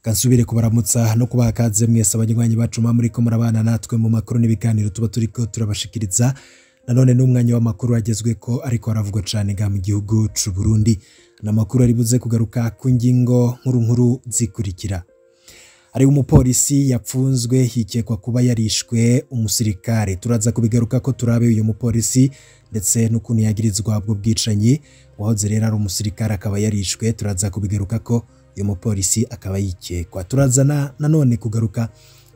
Kansubire kubaramutsa no kubaha kaze mwese abanywanyi bacu muriko murabana natwe mu makuru n'ibiganiro tuba turiko turabashikiriza. Nanone n'umwanya w'amakuru agezweko ariko aravugwa cane ga mu gihugu c'u Burundi. N'amakuru ari buze kugaruka ku ngingo nkuru nkuru zikurikira. Hari umupolisi yapfunzwe hikekwa kuba yarishwe umusirikare. Turaza kubigaruka ko turabe uyu mupolisi ndetse n'ukuntu yagirizwa ubwo bwicanyi. Wahoze rero ari umusirikare akaba yarishwe, turaza kubigaruka ko uyu mupolisi akaba yikekwa. Turazana nanone kugaruka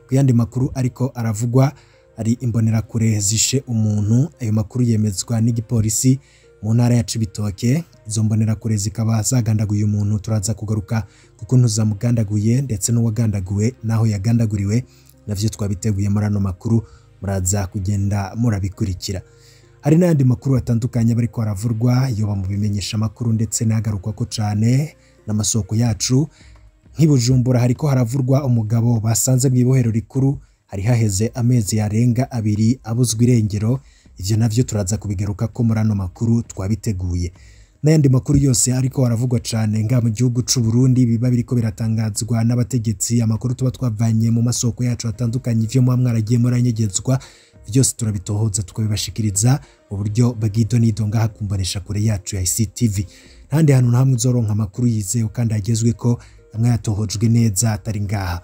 ku yandi makuru ariko aravugwa ari imbonerakure zishe umuntu. Ayo makuru yemezwa n'igipolisi mu ntara ya Cibitoke. Izo mbonerakure zikaba zagandaguye umuntu. Turaza kugaruka kukuntu zamugandaguye ndetse n'uwagandaguwe naho yagandaguriwe, navyo twabiteguye muri ano makuru, muraza kugenda murabikurikira. Hari n'ayandi makuru atandukanye bariko aravurwa yoba mu bimenyesha makuru ndetse n'agarukwa ko cane n'amasoko yacu. Nk'ibujumbura hariko haravurwa umugabo basanze mu ibohero rikuru, hari haheze amezi yarenga abiri abuzwa irengero. Ivyo navyo turaza kubigaruka ko muri ano makuru twabiteguye. N'ayandi makuru yose ariko haravugwa cane nga mu gihugu c'u Burundi, biba biriko biratangazwa n'abategetsi, amakuru tuba twavanye mu masoko yacu atandukanye, ivyo muba mwaragiye muranyegezwa byose turabitohoza tukabibashikiriza mu buryo bw'idonido ngaha kumbonesha kure yacu ya ICTV. Ntandi hantu na hamwe uzoronka amakuru yizewe kandi agezweko, amwe yatohojwe neza atari ngaha.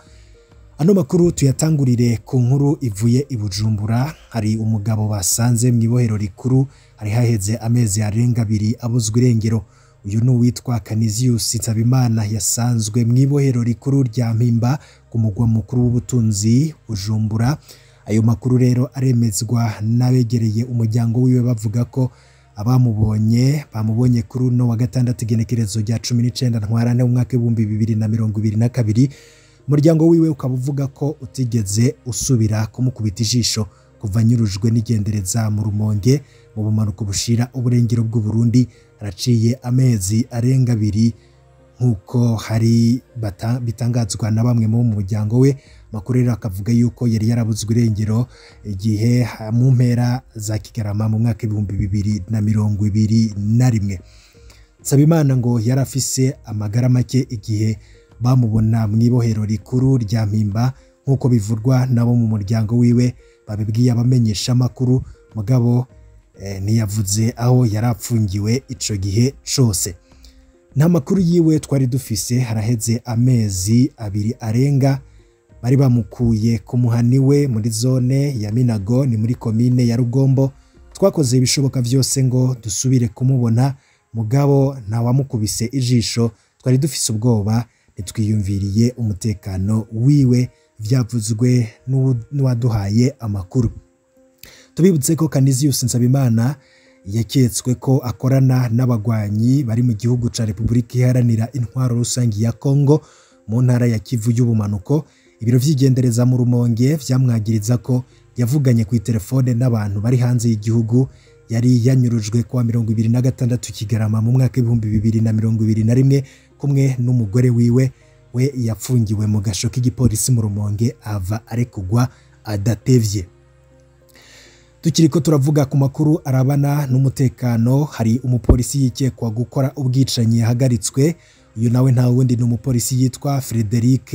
Ano makuru tuyatangurire ku nkuru ivuye i Bujumbura. Hari umugabo basanze mu ibohero rikuru, hari haheze amezi arenga abiri abuzwa irengero. Uyu ni uwitwa Canisius Nsabimana, yasanzwe mu ibohero rikuru rya Mpimba ku mugwa mukuru w'ubutunzi Bujumbura. Ayo makuru rero aremezwa n'abegereye umuryango wiwe, bavuga ko abamubonye bamubonye kuri uno wa gatandatu igenekerezo rya 19 Ntwarante umwaka 2022. Umuryango wiwe ukaba uvuga ko utigeze usubira kumukubita ijisho kuva anyurujwe n'igendereza mu Rumonge mu bumanuko bushira uburengero bw'u Burundi. Araciye amezi arenga abiri nk'uko hari bitangazwa na bamwe mu muryango we. Makuru rero akavuga yuko yari yarabuzwe irengero igihe mu mpera za Kigarama mu mwaka 2021. Nsabimana ngo yarafise amagara make igihe bamubona mu ibohero rikuru rya Mpimba, nk'uko bivurwa nabo mu muryango wiwe babibwiye abamenyesha makuru. Mugabo ntiyavuze aho yarapfungiwe ico gihe cose. Nta makuru yiwe twari dufise, haraheze amezi abiri arenga. Bari bamukuye ku muhani we muri zone ya Minago, ni muri komine ya Rugombo. Twakoze ibishoboka vyose ngo dusubire kumubona, mugabo ntawamukubise ijisho. Twari dufise ubwoba, ntitwiyumviriye umutekano wiwe, vyavuzwe n'uwaduhaye amakuru. Tubibutse ko Canisius Nsabimana yaketswe ko akorana n'abagwanyi bari mu gihugu ca Republika Iharanira Intwaro Rusangi ya Kongo mu ntara ya Kivu y'ubumanuko. Ibiro vy'igendereza mu Rumonge vyamwagiriza ko yavuganye ku telefone n'abantu bari hanze y'igihugu. Yari yanyurujwe kuwa 26 Kigarama mu mwaka 2021 kumwe n'umugore wiwe. We yapfungiwe mu gasho k'igipolisi mu Rumonge ava arekugwa adatevye. Tukiriko turavuga ku makuru arabana n'umutekano, hari umupolisi yikekwa gukora ubwicanyi yahagaritswe. Uyu nawe nta wundi ni umupolisi yitwa Frederic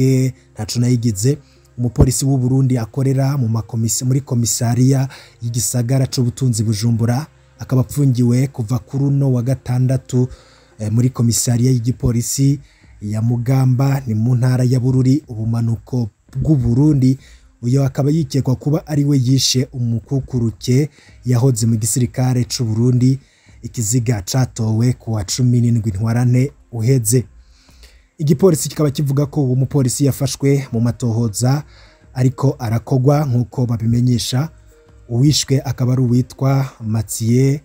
Ntacunayigize, umupolisi w'u Burundi akorera mu makomisi muri komisariya y'igisagara c'ubutunzi Bujumbura, akaba apfungiwe kuva kuri uno wa gatandatu muri komisariya y'igipolisi ya Mugamba, ni mu ntara ya Bururi ubumanuko bw'u Burundi. Uyu akaba yikekwa kuba ari we yishe umukukuruke yahoze mu gisirikare c'u Burundi, ikiziga catowe ku wa 17 Ntwarante uheze. Igipolisi kikaba kivuga ko uwo mupolisi yafashwe mu matohoza ariko arakogwa nk'uko babimenyesha. Uwishwe akaba ari uwitwa Mathieu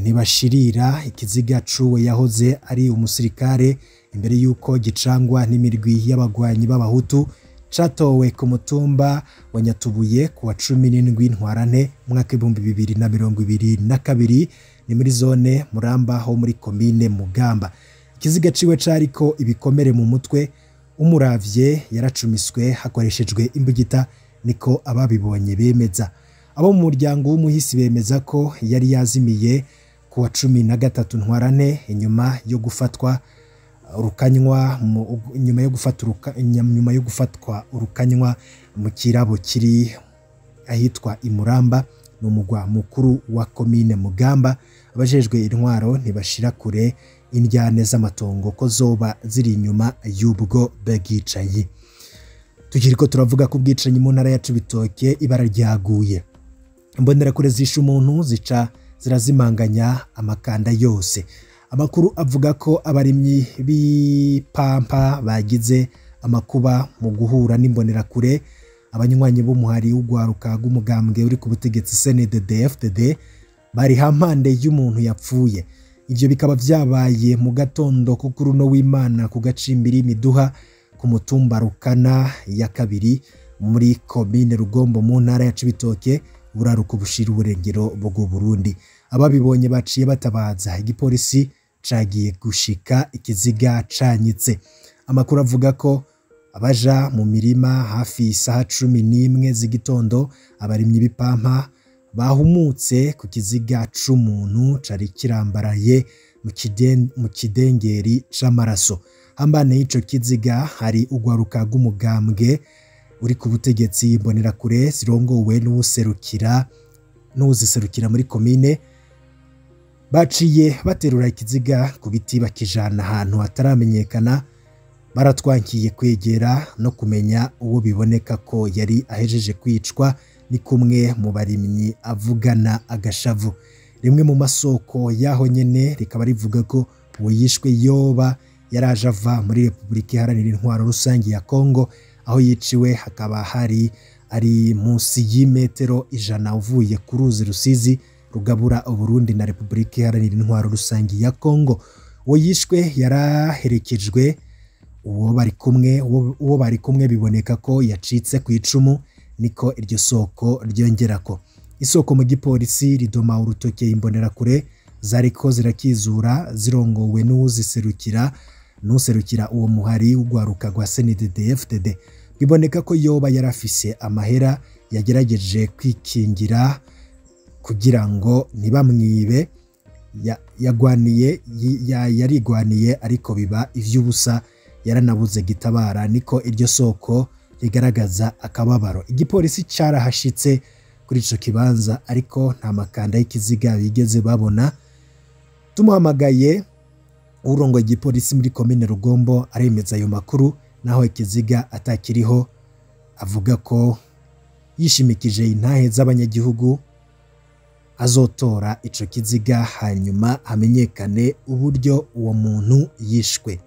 Ntibashirira. Ikiziga cuwe yahoze ari umusirikare imbere yuko gicangwa n'imirwi y'abagwanyi b'abahutu, catowe ku mutumba wa Nyatubuye ku wa 17 Ntwarante umwaka 2022, ni muri zone Muramba ho muri komine Mugamba. Ikiziga ciwe cariko ibikomere mu mutwe, umuravye yaracumiswe hakoreshejwe imbugita, niko ababibonye bemeza. Abo mu muryango w'umuhisi bemeza ko yari yazimiye ku wa 13 Ntwarante inyuma yo gufatwa urukanywa nyuma yo gufatwa urukanywa mu kirabo kiri ahitwa Imuramba n'umugwa mukuru wa komine Mugamba. Abajejwe intwaro ntibashira kure indyane z'amatongo ko zoba ziri inyuma y'ubwo bwicanyi. Tukiriko turavuga ku bwicanyi mu ntara ya Cibitoke, ibara ryaguye, imbonerakure zishe umuntu zica zirazimanganya amakanda yose. Amakuru avuga ko abarimyi b'ipampa bagize amakuba mu guhura n'imbonerakure, abanywanyi b'umuhari w'ugwaruka rw'umugambwe uri ku butegetsi CNDD-FDD bari hampande y'umuntu yapfuye. Ivyo bikaba vyabaye mu gatondo ko kuri uno w'Imana ku gacimbiri Miduha ku mutumba Rukana ya kabiri muri komine Rugombo mu ntara ya Cibitoke, buraruko bushira uburengero bw'u Burundi. Ababibonye baciye batabaza igipolisi cagiye gushika ikiziga canyitse. Amakuru avuga ko abaja mu mirima hafi isaha 11 z'igitondo abarimyi b'ipampa bahumutse ku kiziga c'umuntu cari kirambaraye mu kidengeri c'amaraso. Hambane y'ico kiziga hari ugwaruka rw'umugambwe uri ku butegetsi, imbonerakure zirongowe n'uwuziserukira muri komine baciye baterura ikiziga ku biti bakijana ahantu hataramenyekana. Baratwankiye kwegera no kumenya uwo biboneka ko yari ahejeje kwicwa, ni kumwe mu barimyi avugana agashavu. Rimwe mu masoko yaho nyene rikaba rivuga ko uwo yishwe yoba yaraje ava muri Repubulika Iharanira Intwaro Rusangi ya Kongo, aho yiciwe hakaba hari ari munsi y'imetero 100 uvuye ku ruzi Rusizi rugabura Uburundi na Repubulika Iharanira Intwaro Rusangi ya Kongo. Uwo yishwe yaraherekejwe uwo bari kumwe biboneka ko yacitse ku icumu, niko iryo soko ryongerako. Isoko mu gipolisi ridoma urutoke imbonerakure zariko zirakizura zirongowe n'userukira uwo muhari w'ugwaruka rwa CNDD-FDD. Biboneka ko yoba yarafise amahera yagerageje kwikingira kugira ngo ntibamwibe, yarigwaniye ariko biba ivy'ubusa, yaranabuze gitabara, niko iryo soko rigaragaza akababaro. Igipolisi carahashitse kuri ico kibanza ariko nta makanda y'ikiziga bigeze babona. Tumuhamagaye urongoye igipolisi muri komine Rugombo aremeza ayo makuru, naho ikiziga atakiriho. Avuga ko yishimikije intahe z'abanyagihugu azotora ico kiziga hanyuma hamenyekane uburyo uwo muntu yishwe.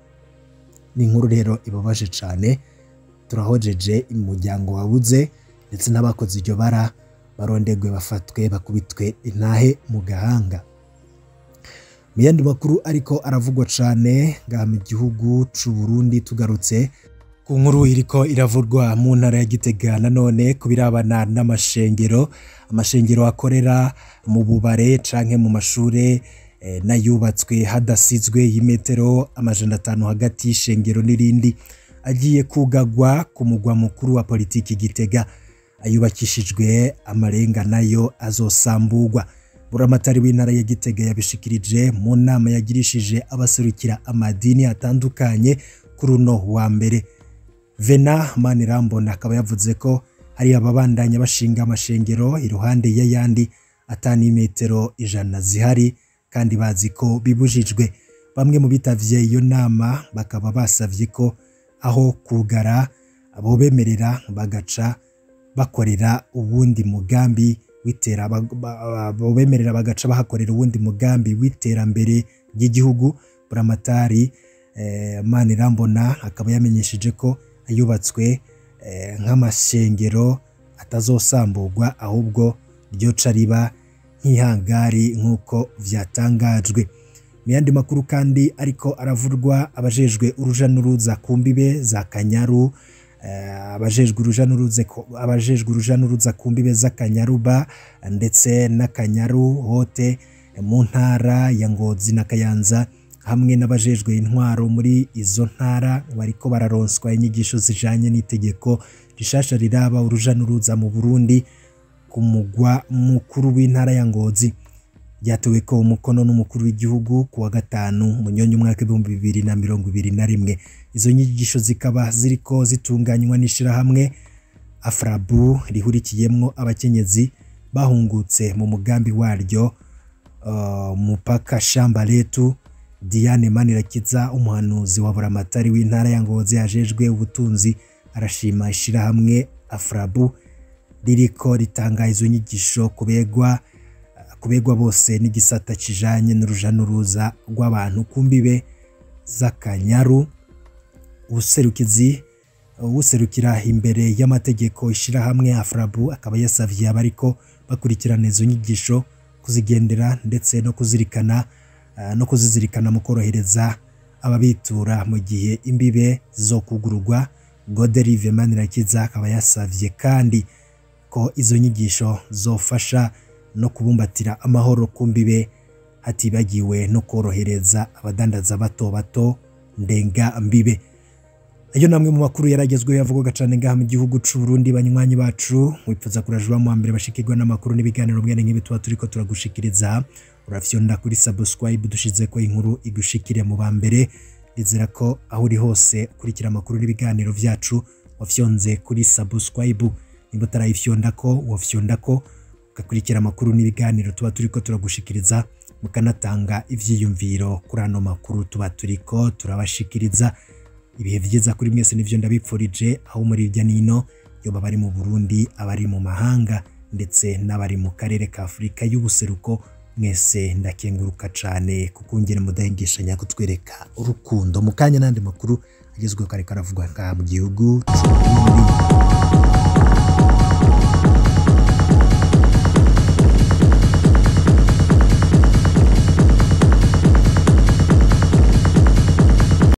Ni inkuru rero ibabaje cane, turahojeje umuryango wabuze ndetse n'abakoze iryo bara barondegwe bafatwe bakubitwe intahe mu gahanga. Mu yandi makuru ariko aravugwa cane ngaha mu gihugu c'u Burundi, tugarutse ku nkuru iriko iravurwa mu ntara ya Gitega nanone kubirabana n'amashengero, amashengero akorera mu bubare canke mu mashure nayubatswe hadasizwe y'imetero 500 hagati y'ishengero n'irindi, agiye kugagwa ku mugwa mukuru wa politiki Gitega, ayubakishijwe amarenga nayo azosambugwa. Buramatari w'intara ya Gitega yabishikirije mu nama yagirishije abaserukira amadini atandukanye kuri uno wa mbere. Vena Manirambona akaba yavuze ko hari ababandanya bashinga amashengero iruhande y'ayandi atani metero 100 zihari kandi bazi ko bibujijwe. Bamwe mu bitavye iyo nama bakaba basavye ko aho kugara abo bemerera bagaca bakorera uwundi mugambi witera abo bemerera bagaca bahakorera uwundi mugambi w'iterambere ry'igihugu. Buramatari Manirambona akaba yamenyesheje ko ayubatswe nk'amashengero atazosambugwa ahubwo ryoca riba nk'ihangari nk'uko vyatangajwe. Mu yandi makuru kandi ariko aravurwa, abajejwe uruja n'uruza ku mbibe za Kanyaru, abajejwe uruja n'uruza ku mbibe za Kanyaruba ndetse na Kanyaru hote mu ntara ya Ngozi na Kayanza, hamwe n'abajejwe intwaro muri izo ntara bariko bararonswa inyigisho zijanye n'itegeko rishasha riraba uruja n'uruza mu Burundi ku mugwa mukuru w'intara ya Ngozi. Ryatewe ko umukono n'umukuru w'igihugu ku wa gatanu Munyonyo umwaka 2021. Izo nyigisho zikaba ziriko zitunganywa n'ishirahamwe Afrabu rihurikiyemwo abakenyezi bahungutse mu mugambi waryo Mupaka Shamba Letu. Diane Manirakiza, umuhanuzi wa Buramatari w'intara ya Ngozi ajejwe ubutunzi, arashima ishirahamwe Afrabu ririko ritanga izo nyigisho kubegwa bose n'igisata kijanye n'uruja n'uruza rw'abantu ku mbibe z'Akanyaru. Userukira imbere y'amategeko ishirahamwe Afrabu akaba yasavye abariko bakurikirana izo nyigisho kuzigendera ndetse no kuzirikana no kuzizirikana mu korohereza ababitura mu gihe imbibe zizokugururwa. Goderive Manirakiza akaba yasavye kandi ko izo nyigisho zofasha no kubumbatira amahoro ku mbibe, hatibagiwe no korohereza abadandaza bato bato ndenga mbibe. Ayo namwe mu makuru yaragezweho yavugwaga cane ngaha mu gihugu c'u Burundi. Banywanyi bacu, wipfuza kurajwa mu mbere bashikirwa n'amakuru n'ibiganiro mwene nk'ibi tuba turiko turagushikiriza, urafyonda kuri subscribe dushize ko inkuru igushikire mu bambere. Ndizera ko aho uri hose ukurikira amakuru n'ibiganiro vyacu wafyonze kuri subscribe. Nimba utarayifyonda ko wafyonda ko ugakurikira amakuru n'ibiganiro tuba turiko turagushikiriza, mukanatanga ivyiyumviro kuri ano makuru tuba turiko turabashikiriza. Ibihe vyiza kuri mwese nivyo ndabipfurije, aho muri hirya nino, yoba bari mu Burundi, abari mu mahanga ndetse n'abari mu karere ka Afurika y'ubuseruko, mwese ndakenguruka cane kukungene mudahengeshanya kutwereka urukundo. Mu kanya n'andi makuru agezweho kare karavugwa ngaha mu gihugu c'u Burundi.